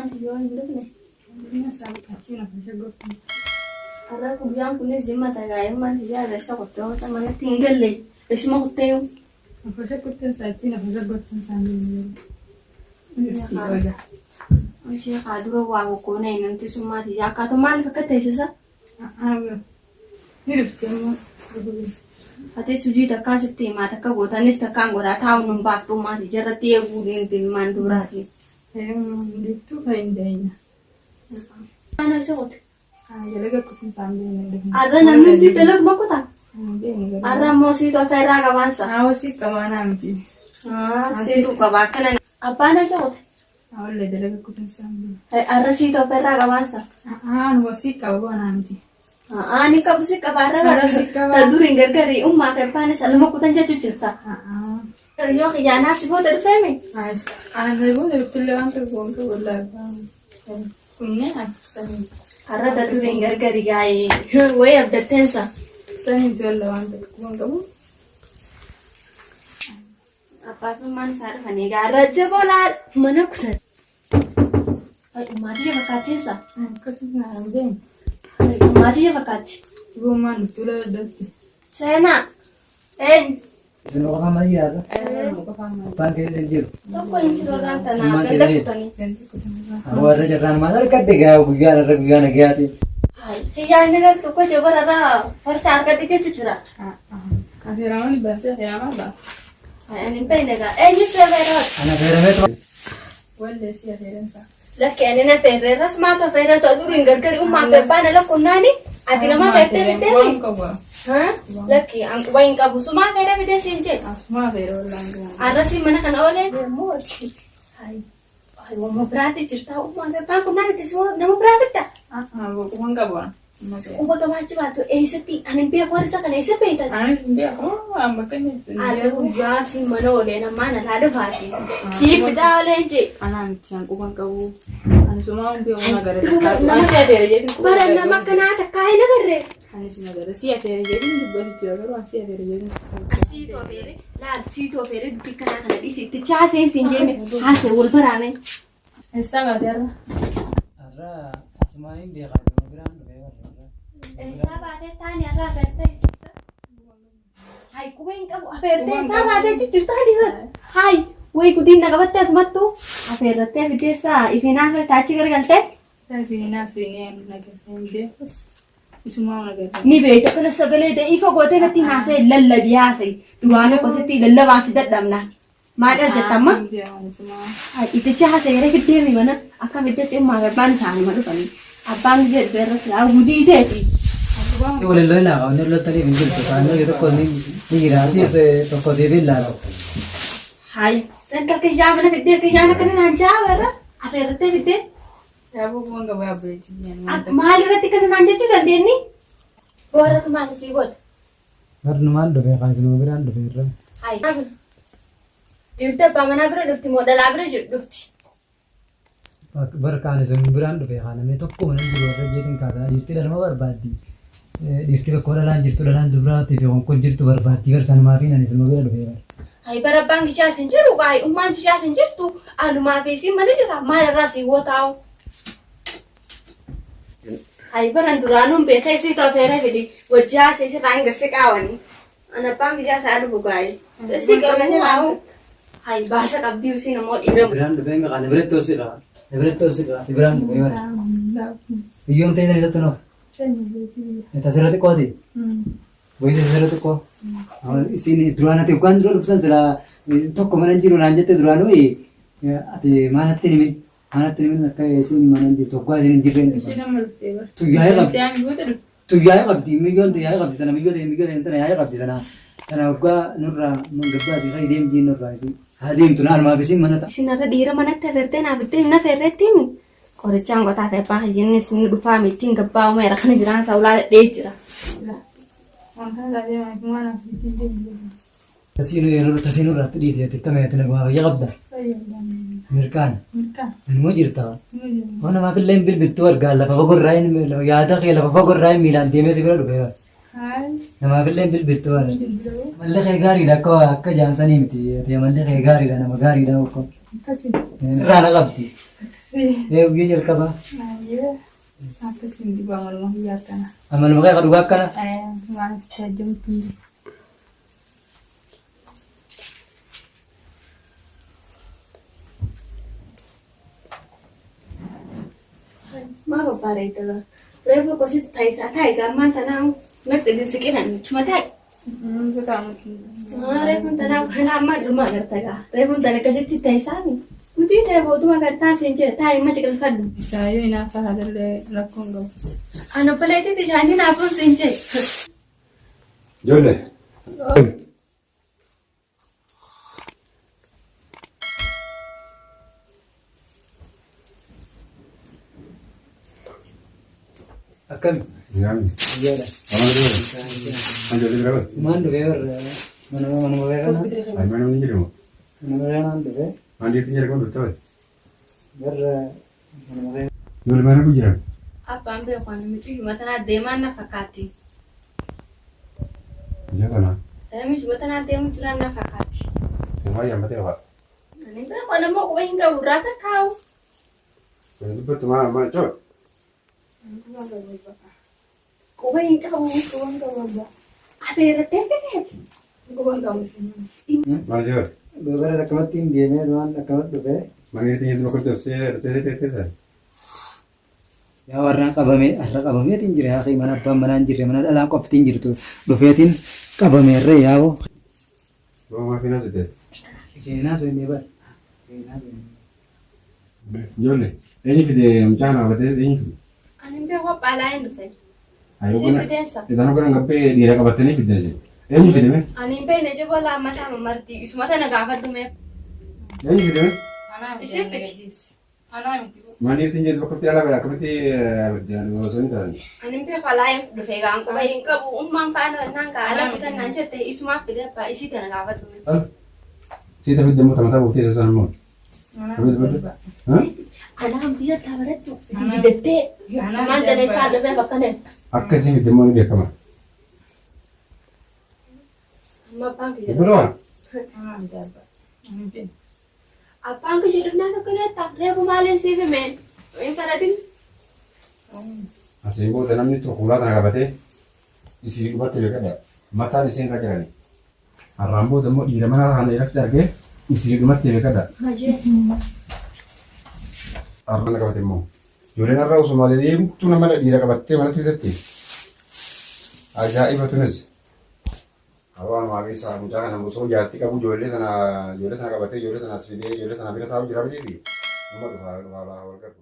Ummaan tiyya yoo hin dhufne. Har'a guyyaan kunis jimma tagaa ummaan tiyya agarsa kuttee hoota manatti hin galle. Isuma kuttee yoo. Ishee kaa dura waa goggoonee namti summaa tiyya akkaatu maaliif akka teessisa? Ni dhufti amma. Ati sujii takkaa sitti himaa takka gootanis takkaan godhaa taa'u nun baaftu ummaa tiyya irratti eeguu deemti ilmaan dubraati. Dittuu fayyadamna. Ana isa qote. Dalaga kutinsa hin beekne. Arra namni hundi dalaguma kuta. Arra immoo siitu afeerraa qabaansa. Haawasii qabaanaa miti. Siitu qaba akkana. Abbaan isa qote. Hawallee dalaga kutinsa hin beekne. Arra siitu afeerraa qabaansa. Haan wasii qaba baanaa miti. Ani qabu si qaba arra Arra si qaba. Ta duriin gargari ummaa fi abbaan isa lama kutan jechuu jirta. Yoo kiyyaanaa si booda dhufeemi. Ana booda dhuftullee waan tokko waan qabu wallaahi. Kunneen akkasanii. Arra ta duriin gargari gaa'ee wayii abdatteensa. Sanii miti wallaahi waan tokko waan qabu. Abbaa fi ummaan isaa dhufanii egaa arra jaboo laal mana kutan. Ummaatii fakkaatteessa. Akkasuma naan hin beekne. Ummaatii fakkaatti. Gommaan dhuftuu laala Seenaa. Eenyu? Isin qofaan mana jiraata? Abbaan keessa hin jiru. Tokko hin jiru irraan tanaa Ummaan ganda keessa kutanii. Aboo irra jirraan maal argadde gaa guyyaan irra guyyaa nagayaati. Xiyyaan irra tokko jabara irraa farsa argadhe jechu jira. Afeeraman baasee afeeramaa ba'a. Ani hin beekne egaa. Eenyu si afeeraa? Ana feerameetu Wallee si afeeransa. Lakki ani na feerreerras maatu afeeraa ta'u duriin gargari ummaa fi abbaan ala kunnaani ati nama feertee fiddeemi. Waan qabu. Lakki an quba hin qabu sumaa feeree fidee siin jedhe. Asumaa afeera wallaan gahaa. Arrasii mana kana oolee. Wamma biraatti jirta ummaa fi abbaan kunnaan itti nama biraa fidda. Waan qabu. Quba qabaachuu baattu eessatti ani hin beeku warra isa kana eessa beektan? Anis hin beeku waan bakka inni Arra guyyaa si mana oolee namaa na laa dhufaati. Siif fidaa ooleen jee. Anaa miti an quban qabu. Ani sumaa hin beeku na gara. Nama Si afeera jedhin. Bara nama akkanaa takkaa hin agarre. Anis na gara. Si afeera jedhin dubbatu jira garuu an si afeera jedhin. Siitu afeere laal siitu afeere dubbii kanaa kana dhiisi itti chaasee siin jeeme haasee wal baraame. Eessaa baate har'a? Har'a asumaa hin beekaa jiru biraan dhufee warra. Eessaa baatee taani har'a afeertee isiisa? Hayi quba hin qabu afeertee eessaa baatee jijjiirtaa dhiira. Hayi wayi gudiin na qabattee asumattu afeerrattee fideessaa ifiin haasoo taachi gargaltee. Fiinaa suunee nagartee hin beekus. Isumaa nagartee. Ni beekta kana sagalee da'iifa gootee natti haasa'e lallabii haasa'e duraan akkasitti lallabaa si dadhabna. Maal hojjetta amma? Iticha haasa'eera fiddeemi mana akka fiddetti ummaa fi abbaan isaanuma dhufanii. Abbaan gisee dhufe irra silaa gudii teeti. Waliin lola wanni loltaniif hin jirtu. Saannoo tokko ni jiraati tokko siif hin laala. Hayi sankal kiyyaa mana fiddee kiyyaan akkana naan jaa warra afeerrattee fiddee. Yaaboo kuman gabaa abbeetti. Maal irratti akkana naan jechuu dandeenyi? Warra maal sii godha? Barnu maal dhufe kaasuma biraan dhufe irra. Hayi. Dhiirti abbaa manaa bira dhufti moo dhalaa bira jiru dhufti? Bara kaan isin biraan dhufe kaan namni tokko mana jiru warra jeetiin kaasaa dhiirti dhalma barbaaddi. Dhiirti bakka dhalaan jirtu dhalaan dubraatti fi konkon jirtu barbaaddi bar sanumaa fi nan isin bira dhufe bar. Hayi bara abbaan kishaas hin jiru hayi ummaan kishaas hin jirtu anumaa fi isin mana jira maal irraa sii wotaa'u. Hayi baran duraanuun beekee isii tofeera fidi wajji haasee isirraa hanga si qaawani. An abbaan kishaas haa dhufu gaayi. Si qabna jiraa'u. Hayi baasa qabdii isiin ammoo dhiira. Biraan dhufe mi kana biratti ol siqa. Biratti ol siqa si biraan dhufe bar. Biyyoon ta'e sana isatti nuuf. Tasirra xiqqooti. Wayita tasirra xiqqoo. Isin duraan ati hoggaan dura dhufsan sila tokko mana hin jiru naan jette duraanuu ati maalatti himin maalatti himin akka isin mana hin jirtu hoggaa isin hin jirre hin dhufan. Tuyyaa'ee qabdi. Tuyyaa'ee qabdi miyyoon tuyyaa'ee qabdi tana miyyoo ta'e miyyoo ta'e tana yaa'ee qabdi tana tana hoggaa nurraa gabbaasii kai deem jiin nurraa isin haa deemtu na almaaf isin mana ta'a. Isin irra dhiira manatti afeertee naaf itti hin afeerretti himi. Qorichaan qotaa fi abbaa kiyyinnis ni dhufaa mittiin gabbaa uumeera kana jiraan isaa ulaa dhadhee jira. Tasii nurraa itti dhiisi ati akkami ati nagumaa fayya qabda. Mirqaan. Inuma jirta. Waan namaaf illee hin bilbiltuu argaa lafa fagoo irraa yaada kee lafa fagoo irraa miilaan deemee si bira dhufe. Namaaf illee hin bilbiltuu. Amalli kee gaariidha akka akka jaansanii miti. Ati amalli kee gaariidha nama gaariidha okko. Irraa na qabdi. Ee guyyoo jalqabaa. Ayyee. Akkasiin dibaa maluma guyyaa akkana. Amaluma kee ka dhugaa akkana. Waan sitti ajjamtu hin jiru. Maa babbareedda gaa. Reefu akkasitti taayisaa taayi gaa ammaan tanaa natti hin siqinan chuma taayi. Reefuun tanaa kana ammaa dhuma agarta gaa. Reefuun tana akkasitti taayisaa mi? Guutii ta'e booduma agartaa siin jedhe taayi ma ciqilfadhu. Isaayyuu hinaaffaa haadallee rakkoon qabu. Ani obboleettiitti isaanii naafuun siin jedhe. Ijoollee. Akkami? Nyaanni. Guyyaadha. Waan jiru. Waan ijoollee bira bahe. Maan dhufee warra manuma manuma beekanaa Ay mana namni jiru. manuma beekanaan dhufee Waan dhiirti jira kun dhuftee bahe. warra manuma beekanaa. Ijoollee mana kun jiran. Abbaan beeku ani mucayyuma tanaa deemaan na fakkaatti. Ija kana. Mucayyuma tanaa deemu jiran na fakkaatti. Sumaa yaammatee qaba. Ani beeku ani immoo quba hin qabu irraa takkaa'u. Kun dubbattu maa maa coo. Quba hin qabu. Abeerattee fedheeti. Maal si bahe? Bara akkamatti hin deemee waan akkamatti dhufee. Mana dhiirti jedhu bakka dhuftee dhuftee teessee taa'e. Yaa warraan qabamee har'a qabameetiin jira yaa mana abbaan manaa hin jirre mana dhalaan qofti hin jirtu dhufeetiin qabameerre yaa'u. Maa fi naasite. Keenaa sun inni bara. Keenaa sun. Ijoollee eenyu fide mucaa kana qabatee eenyu fide? Ani beeku abbaa hin dhufe. Ayyoo Isin kana fideensa. isaan hoogganan gabbee dhiira qabatanii fiddan isin. Eenyu fide mee? Ani hin beekne jaboo laammataa mamarti isuma tana gaafadhu mee. Eenyu fide mee? Isin fide. Anaa miti. Mana dhiirti jedhu bakka itti dhalaa akkamitti osoo hin taane. Ani hin beeku alaa hin dhufe gaan quba hin qabu ummaan faana naan kaa ala fitan naan jette isumaaf fide abbaa isii tana gaafadhu mee. Siita fidde immoo tamataa buuftee isaan immoo. Anaa hamti jettaa barattu fidattee maal tana isaa dhufee bakka Akka isin fidde immoo ni beekama. Amma abbaan kiyya Dubbatuma. Anaa miti abbaa. Ani hin Abbaan kiyya dhufnaan akkana reefu maaliin siif hime hin kadhatin. Asiin booda namni tokko ulaa kana qabatee isii dhumatti beekadha. Mataan isiin irra jirani. Har'aan booda immoo dhiira mana kana irratti argee isii dhumatti beekadha. Hajee. Har'aan qabate immoo. Ijoolleen har'a osoo deemtuu nama dhiira qabattee manatti bitatte. Ajaa'iba tunis. Hawaan maatii mucaa kana osoo jaartii qabu ijoollee sana ijoollee sana qabatee ijoollee sana as fidee ijoollee sana bira taa'u jira mitiiti. Nama dhufaa dhufaa wal gartu.